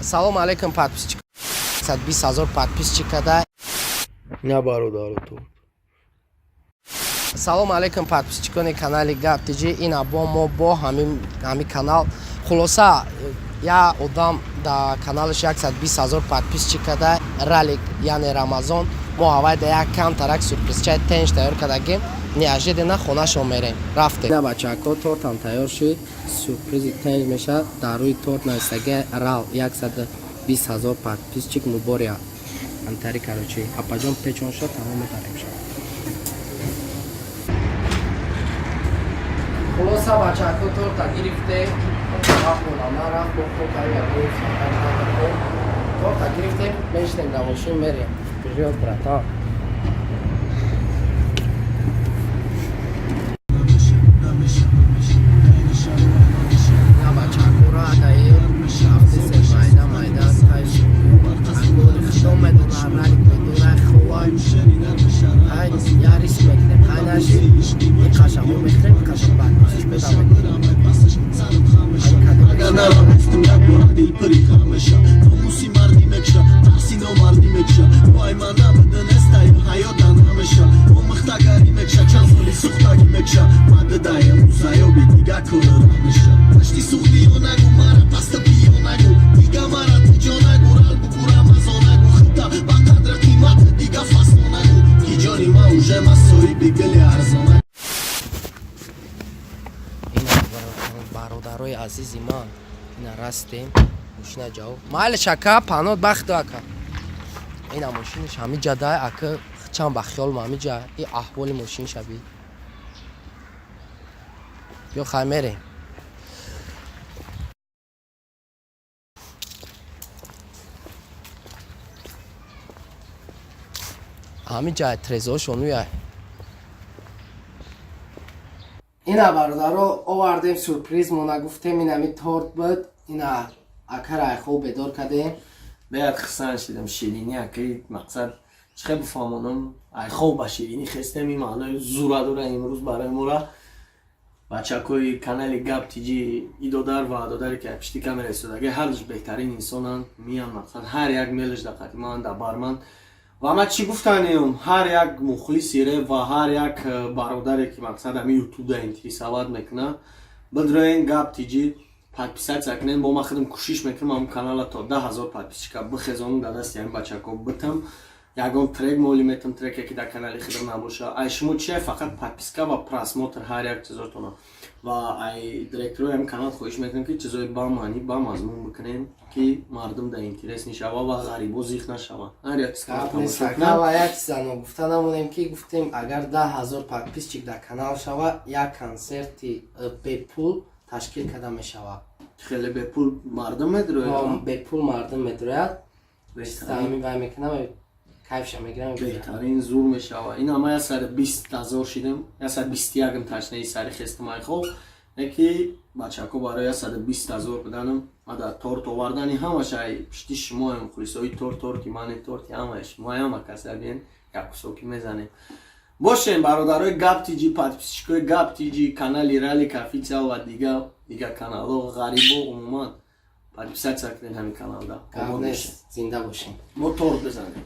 Салом алейкум, подписчик. 120 ҳазор подписчик када. На, бародару, торт. Салом алейкум, подписчикони канали Гап ТЖ. Ина бо мо бо ҳамин канал. Хулоса, я одам да каналаш 120 ҳазор подписчик када, Ралик, яъне Рамазон. Мо ҳавай да як камтарак сюрпризчаи тенж тайёр кардагим. Неожиданно хонашон мерем. Рафтем. Ина, бачако, тортам тайёр шуд. Сюрпризи тенж мешавад. Дар рӯи торт навистаги «Рал 120 ҳазор подписчик мубория». Антари, короче, апаҷон печон шуд, тамом, мебарем шуд. Хулоса, бачако, торта гирифтем. Рафт, бо торта гирифтем, мешинем дар мошин, мерем. Вперёд, братан! На, бачакора даем, рафтесем майда майда тай. Худо медона, Ралик медона, ховай. Ай, я риск мекунем, ай наши и қашамо мехӯрем, қашам баъд беда мекунем. Агар нарафтам як бора дилпири ҳамеша, номуси мардӣ мекша, тарси номардӣ мекша. Вай, ман набудинестай ҳаёта намеша, омӯхтагарӣ мекша, чанд соли сӯхтагӣ мекша. Мадидаем рӯзаёби дига кора намеша. Пашти сӯхтиё нагу, мара паста пиё нагу, дига мара тиҷо нагу, рал бугу, Рамазон нагу, хита ба қадри қимат дига фасло нагу, ки ҷони ма уже ма соҳиби гили арзона. Ина, бародарои азизи ман, ина растем, мошина ҷавоб майлиш, ака, панот бахту, ака. Ина мошинаш ҳами ҷадай, ака, чанд ба хиёлм ҳами ҷа и аҳволи мошин шаби. Ё хай, мерем. Ҳами ҷай трезошонуяй. Ина, бародаро, овардем сюрприз мона, гуфтем, инами торт буд. Ина акара айхоб бедор кардем. Беяд хурсанд шидам, ширинӣ акаи. Мақсад чӣ хел бифаҳмонам, айхоб ба ширинӣ хестем, ин маънои зура дора. Имрӯз барои мора бачакҳои канали Гап Тиҷи, и додар ва додаре ки пишти камера истодаги, ҳардуш беҳтарин инсонанд. Миям, мақсад, ҳар як мелш дар қати ман, дар барман. Ва ман чӣ гуфтанем, ҳар як мухлиси реп ва ҳар як бародаре ки, мақсад, ҳами ютубда интересовать мекунад, бидроен Гап Тиҷи подписаться кунем. Бо ман худам кӯшиш мекунам ҳамн канала то 10 000 подписчика бихезонам, дар дасти ҳамин бачако битам, ягон трек моли метам, треке ки дар канали худам набоша. Ай шумо чия? Фақат подписка ва просмотр ҳар як чизотона. Ва ай директорои ҳамин канал хоҳиш мекунам, ки чизои ба маънӣ, ба мазмун бикунем, ки мардум дар интерес нишава ва ғарибо зиқ нашаванд. Ҳар як чиз тамошо кунанд. Ва як чиза ногуфта намонем, ки гуфтем, агар 10 000 подписчик дар канал шава, як консерти бепул ташкил карда мешавад. Хеле бепул мардум медрояд? Бепул мардум медрояд, ҳамин вай мекунам, кайфша мегирам. Беҳтарин, зур мешава. Ин ҳама 120 000 шидем, 121-м ташнаи сари хестам айхоб не, ки бачако барои 120 000 буданам ма дар торт овардани ҳамаш ай пишти шумоем, мухлисои торт, торти мане, торти ҳамаи шумо, ҳама каса биен, як кусоки мезанем. Бошем, бародарои Гап Тиҷи, подписчикои Гап Тиҷи, канали Ралик Официал ва дига дига каналҳо, ғарибо умуман подписаться кунед ҳамин каналда. Гап нест, зинда бошем. Мо торт бизанем.